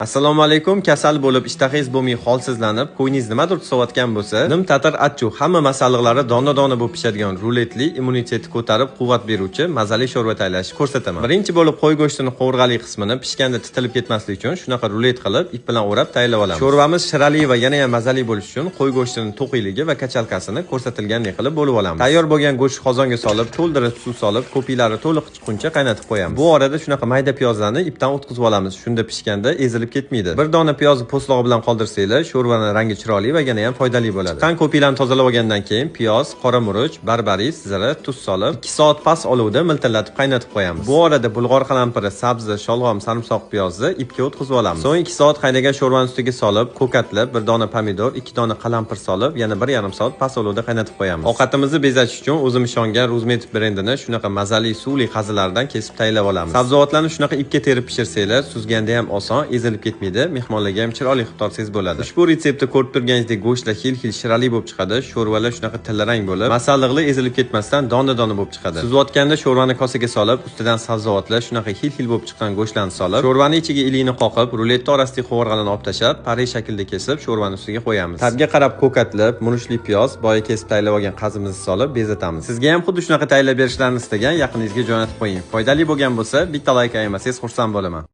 Assalomu alaykum. Kasal bo'lib, ishtahangiz bo'lmay, holsizlanib, qo'yningiz nimadir tusayotgan bo'lsa, nim tatar achchuq, hamma masalliqlari dona-dona bo'lib pishadigan ruletli, immunitetni ko'tarib, quvvat beruvchi mazali sho'rva tayyorlashni ko'rsataman. Birinchi bo'lib qo'y go'shtini qovurg'ali qismini pishganda titilib ketmasligi uchun shunaqa rulet qilib, ip bilan o'rab tayyorlab olamiz. Sho'rvamiz shirali va yana ham mazali bo'lishi uchun qo'y go'shtini to'qiyligi va качалка sini ko'rsatilgandek qilib bo'lib olamiz. Tayyor bo'lgan go'sht qozonga solib, to'ldirib suv solib, ko'piklari to'liq chiqquncha qaynatib qo'yamiz. Bu orada shunaqa mayda piyozlarni ipdan o'tkazib olamiz. Shunda pishganda ezilib ketmaydi. Bir dona piyozni po'stlog'i bilan qoldirsanglar, sho'rvani rangi chiroyli va yana ham foydali bo'ladi. Chiqqan ko'piklarni tozalab olgandan keyin piyoz, qora murch, barbaris, zira, tuz solib, 2 soat past olovda miltillatib qaynatib qo'yamiz. Bu orada bulg'or qalampiri, sabzi, sholg'om, sarimsoq piyozni ipga o'tkazib olamiz. So'ng 2 soat qaynagan sho'rvani ustiga solib, ko'katlab, bir dona pomidor, 2 dona qalampir solib, yana 1,5 soat past olovda qaynatib qo'yamiz. Ovqatimizni bezash uchun o'zim ishongan Ruzmet brendini shunaqa mazali suvli qazilardan kesib tayyorlab olamiz. Sabzavotlarni shunaqa ipga terib pishirsanglar, suzganda ham oson, ezilib ketmaydi, mehmonlarga ham chiroyli qilib tortsangiz bo'ladi. Ushbu retseptda ko'rib turganingizdek go'shtlar xil-xil shirali bo'lib chiqadi, sho'rvalar shunaqa tillarang bo'lib, masalliqli ezilib ketmasdan dona-dona bo'lib chiqadi. Suzayotganda sho'rvani kosaga solib, ustidan sabzavotlar, shunaqa xil-xil bo'lib chiqqan go'shtlarni solib, sho'rvani ichiga ilikni qoqib, ruletni orasidagi qovurg'alarni olib tashlab, pare shaklida kesib, sho'rvani ustiga qo'yamiz. Ta'bga qarab ko'katlab, murchli piyoz, boya kesib tayyorlab olgan qazimizni solib bezatamiz. Sizga ham xuddi shunaqa tayyorlab berishlarini istagan yaqiningizga jo'natib qo'ying. Foydali bo'lgan bo'lsa, bitta layk ayamasangiz, xursand bo'laman.